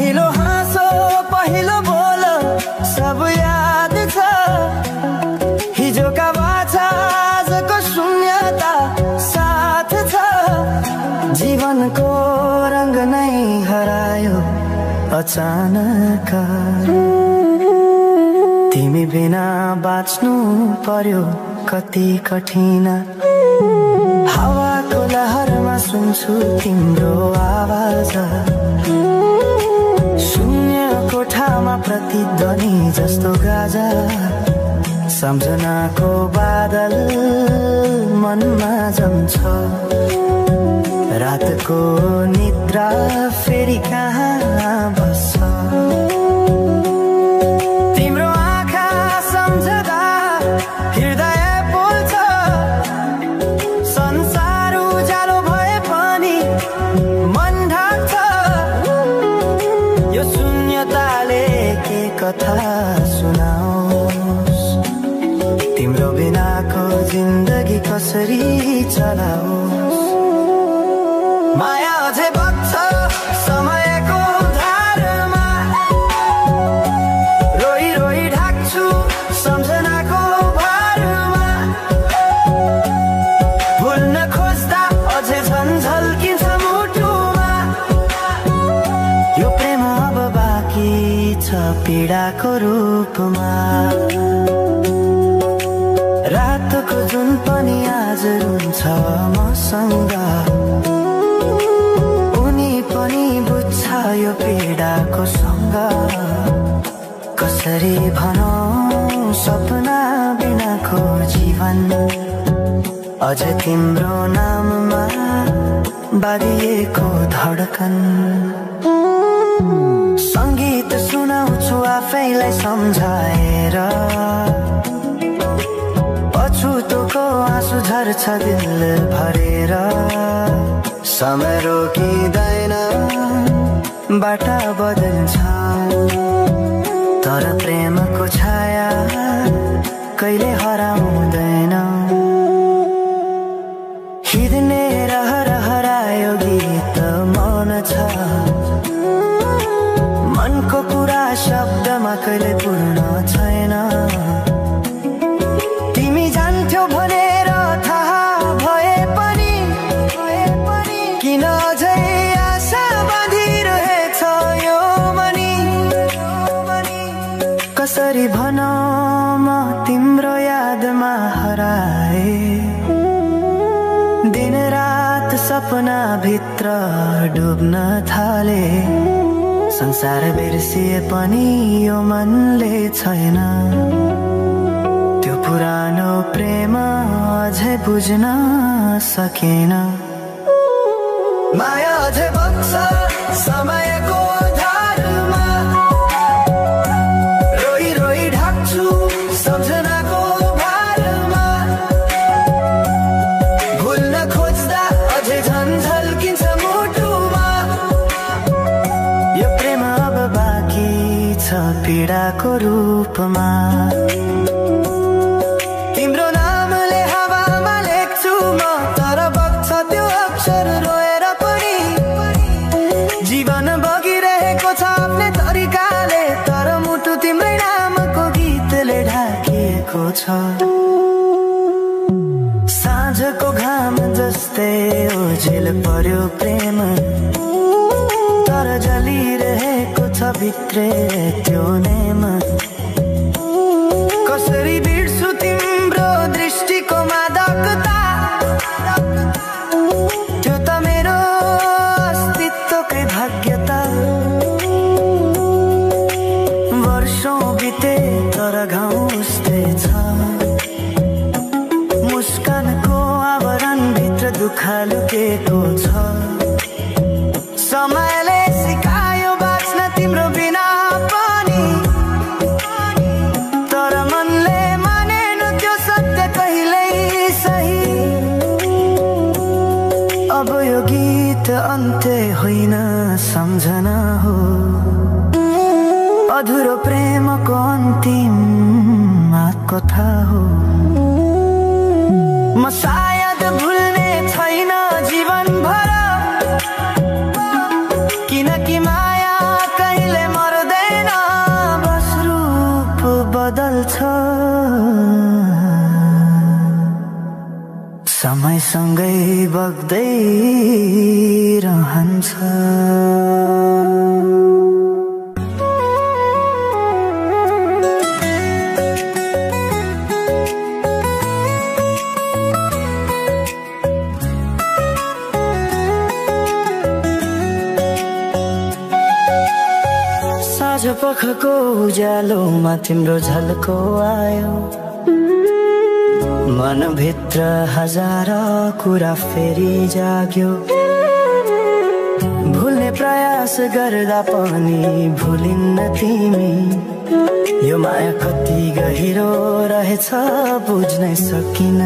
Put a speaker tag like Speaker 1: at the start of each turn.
Speaker 1: पहिलो हाँसो पहिलो बोल सब याद छ। हिजोका बाछा आजको शून्यता साथ छ। जीवनको रंग नै हरायो अचानक। तिमी बिना बाँच्नु पर्यो कति कठिन। हावाको लहरमा सुन्छु तिम्रो आवाज। शून्य कोठामा प्रतिध्वनि जस्तो गाजा। सम्झनाको बादल मनमा जम्छ। रातको निद्रा फेरि कहाँ बस्छ। तिम्रो आँखा सम्झदा हृदय पोल्छ। संसार उज्यालो भए पनि मन ढाक्छ। यो शून्यताले के कथा सुनाओस्। तिम्रो बिनाको जिन्दगी कसरी चलाओस्। माया अझै बग्छ समयको धारमा। रोई रोई ढाक्छु सम्झनाको भारमा। भुल्न खोज्दा अझै झन्झल्किन्छ मुटुमा। यो प्रेम अब बाँकी छ पीडाको रूपमा। रातको जुन पनि आज रुन्छ मसँग। पनि बुझ्छ यो पीडाको सँग। कसरी भनौं सपना बिनाको जीवन। अझ तिम्रो नाममा बारिएको धडकन। संगीत सुनाउँछु आफैलाई सम्झाएर। अछुतोको आँसु झर्छ दिल भरेर। समय रोकिँदैन बाटा बदल्छ। तर प्रेमको छाया कहिले हराउँदैन। हिँड्ने रहर हरायो गीत मौन छ। मनको कुरा शब्दमा कहिले पूर्ण छैन। तिमी जान्थ्यौ भनेर थाहा भए पनि किन अझै आशा बाँधिरहेछ यो मनी। कसरी भनौं म तिम्रो यादमा हराए। दिन रात सपना भित्र डुब्न थाले। संसार बिर्सिए पनि यो मनले छैन। त्यो पुरानो प्रेम अझै बुझ्न सकेन। माया अझै बग्छ समयको धारमा। रोई रोई ढाक्छु सम्झनाको भारमा। भुल्न खोज्दा अझै झन्झल्किन्छ मुटुमा। यो प्रेम अब बाँकी छ पीडाको रूपमा। तिम्रो नामले हावामा लेख्छु म तर बग्छ त्यो अक्षर रोएर पनि। जीवन बगिरहेको छ आफ्नै तरिकाले। तर मुटु तिम्रै नामको गीतले ढाकिएको छ। साँझको घाम जस्तै ओझेल पर्यो प्रेम। तर जलिरहेको छ भित्रै त्यो नेम। कसरी बिर्सु तिम्रो दृष्टिको मादकता। त्यो त मेरो अस्तित्वकै भाग्यता। वर्षौं बिते तर घाउ उस्तै छ। मुस्कानको आवरण भित्र दुःख लुकेको छ। समयले सिकायो बाँच्न तिम्रो बिना पनि। तर मनले मानेन त्यो सत्य कहिल्यै सही। अब यो गीत अन्त्य होइन सम्झना हो। अधुरो प्रेमको अन्तिम कथा हो। म सायद भुल्ने छैन जीवन भर। किनकि माया कहीँ सँगै बग्दै रहन्छ। साँझ पखको उज्यालोमा तिम्रो झल्को आयो, मनभित्र हजार कुरा फेरि जाग्यो। भुल्ने प्रयास गर्दा पनि भुलिन्न तिमी, यो माया कति गहिरो रहेछ बुझ्नै सकिन।